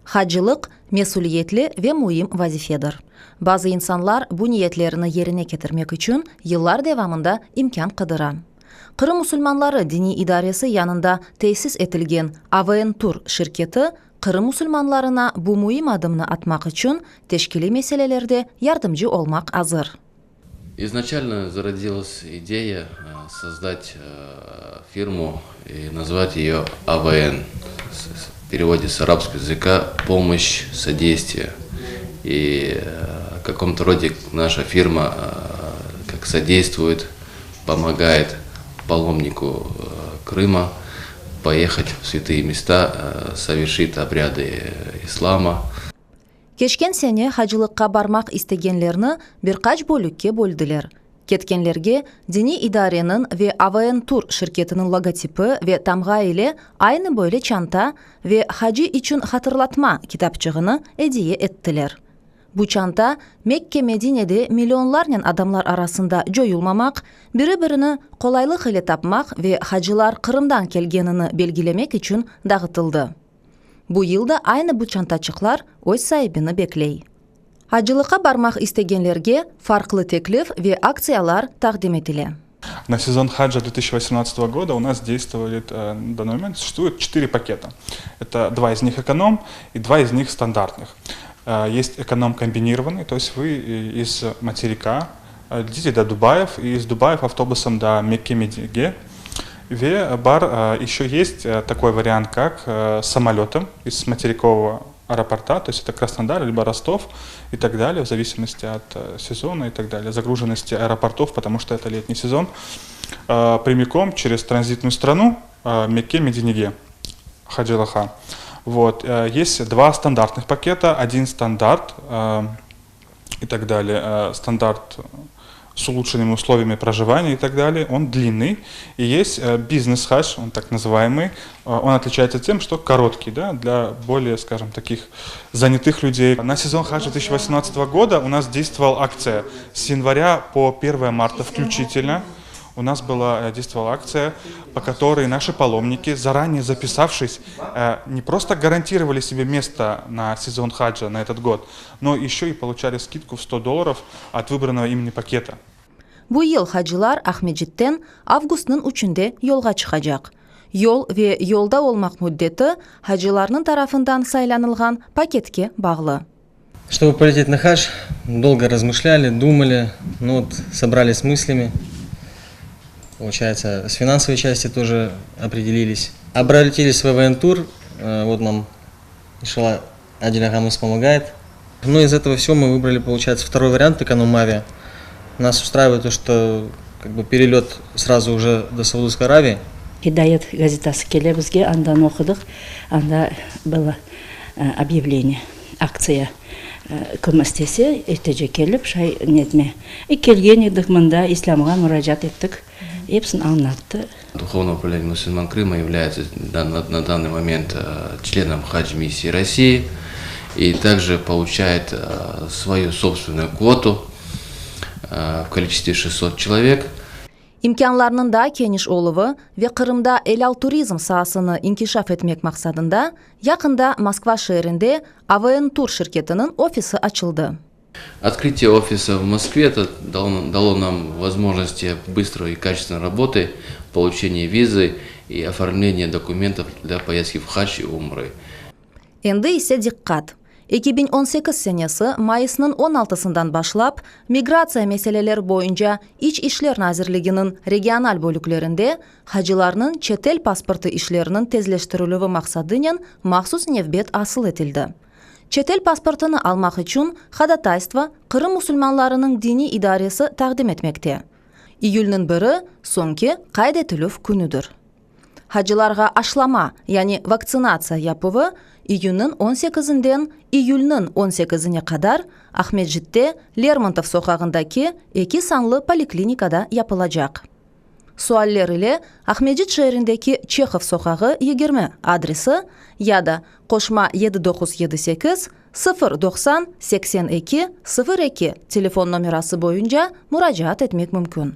Hacılıq, mesüliyetli ve müim vazifedir. Bazı insanlar bu niyetlerini yerine ketirmek içün yıllar devamında imkân qıdıra. Qırım musulmanları diniy idaresi yanında tesis etilgen AVN-Tur şirketi Qırım musulmanlarına bu müim adımnı atmaq içün teşkiliy meselelerde yardımcı olmaq azır. Изначально зародилась идея создать фирму и назвать ее АВН. В переводе с арабского языка «помощь, содействие». И в каком-то роде наша фирма как содействует, помогает паломнику Крыма поехать в святые места, совершить обряды ислама. Keçken sene hacılıqqa barmaq istegenlerni bir qaç bölükke böldiler. Ketkenlerge diniy idareniñ ve AVN-Tur şirketiniñ logotipi ve tamğa ile aynı böyle çanta ve Hacı içün hatırlatma kitapçığını ediye ettiler. Bu çanta Mekke-Medinede millionlarnen adamlar arasında coyulmamaq, biri-birini qolaylıq ile tapmaq ve hacılar Qırımdan kelgenini belgilemek içün dağıtıldı. Bu yıl da aynı bu çantaçıqlar öz saibini bekley. Acılıqqa barmaq istegenlerge farqlı teklif ve aktsiyalar taqdim etile. На сезон хаджа 2018 года у нас действовали, на данный момент существует четыре пакета. Это два из них эконом и два из них стандартных. Есть эконом комбинированный, то есть вы из материка летите до Дубаев и из Дубаев автобусом до Мекки Медиге. Ve bar еще есть такой вариант, как самолетом из материкового аэропорта, то есть это Краснодар, либо Ростов и так далее, в зависимости от сезона и так далее, загруженности аэропортов, потому что это летний сезон, прямиком через транзитную страну Мекке, Мединеге, Хаджалаха. Вот. Есть два стандартных пакета, один стандарт и так далее, стандарт с улучшенными условиями проживания и так далее, он длинный. И есть бизнес-хадж, он так называемый, он отличается тем, что короткий, да, для более, скажем, таких занятых людей. На сезон хаджа 2018 года у нас действовала акция с января по 1 марта включительно. У нас была, действовала акция, по которой наши паломники, заранее записавшись, не просто гарантировали себе место на сезон хаджа на этот год, но еще и получали скидку в 100 долларов от выбранного имени пакета. Bu yıl hacılar Aqmescitten avgustnıñ üçünde yolğa çıqacaq. Yol ve yolda olmaq müddeti hacılarnıñ tarafından saylanılğan paketke bağlı. Чтобы полететь на хадж, долго размышляли, думали, ну вот собрались с мыслями. Получается, с финансовой части тоже определились. Обратились в АВН-тур, вот нам иншалла Адиль ağamız помогает. Ну, из этого всего мы выбрали, получается, второй вариант эконом-авиа. Нас устраивает то, что как бы перелет сразу уже до Саудовской Аравии. Hidayet gazetası kele bizge, andan oqudıq, anda было объявление, aktsiya, kim istese, ertece kelip, şay netme. И kelgen edik mında, İslâmğa muracaat ettik, episini añlattı. Духовное управление мусульман Крыма является на данный момент членом хадж-миссии России и также получает свою собственную квоту в количестве 600 человек. İmkânlarnıñ daa keniş oluvı ve Qırımda elâl turizm saasını inkişaf etmek maqsadında yaqında Moskva şeerinde AVN-Tur şirketiniñ ofisi açıldı. Открытие офиса в Москве это дало нам возможности быстрой и качественной работы, получения визы и оформления документов для поездки в хадж и умры. Endi ise diqqat! 2018 senesi mayısnıñ 16sından başlap Migratsiya meseleler boyunca İç işler nazirliginiñ regional bölüklerinde hacılarnıñ çetel pasportı işleriniñ tezleştirilüvi maqsadınen mahsus nevbet asıl etildi. Çetel pasportını almaq içün hodataystvo Qırım musulmanlarınıñ diniy idaresi taqdim etmekte. İyülniñ 1-i soñki qayd etilüv künüdir. Hacılarğa aşlama, yani vaktsinatsiya yapuvı iyünniñ 18-inden iyülniñ 18-ine qadar Aqmescitte Lermontov soqağındaki eki sanlı poliklinikada yapılacaq. Sualler ile Aqmescit şeerindeki Çehov soqağı 20 adresi ya da qoşma 7978 090 82 02 telefon nomerası boyunca muracaat etmek mümkün.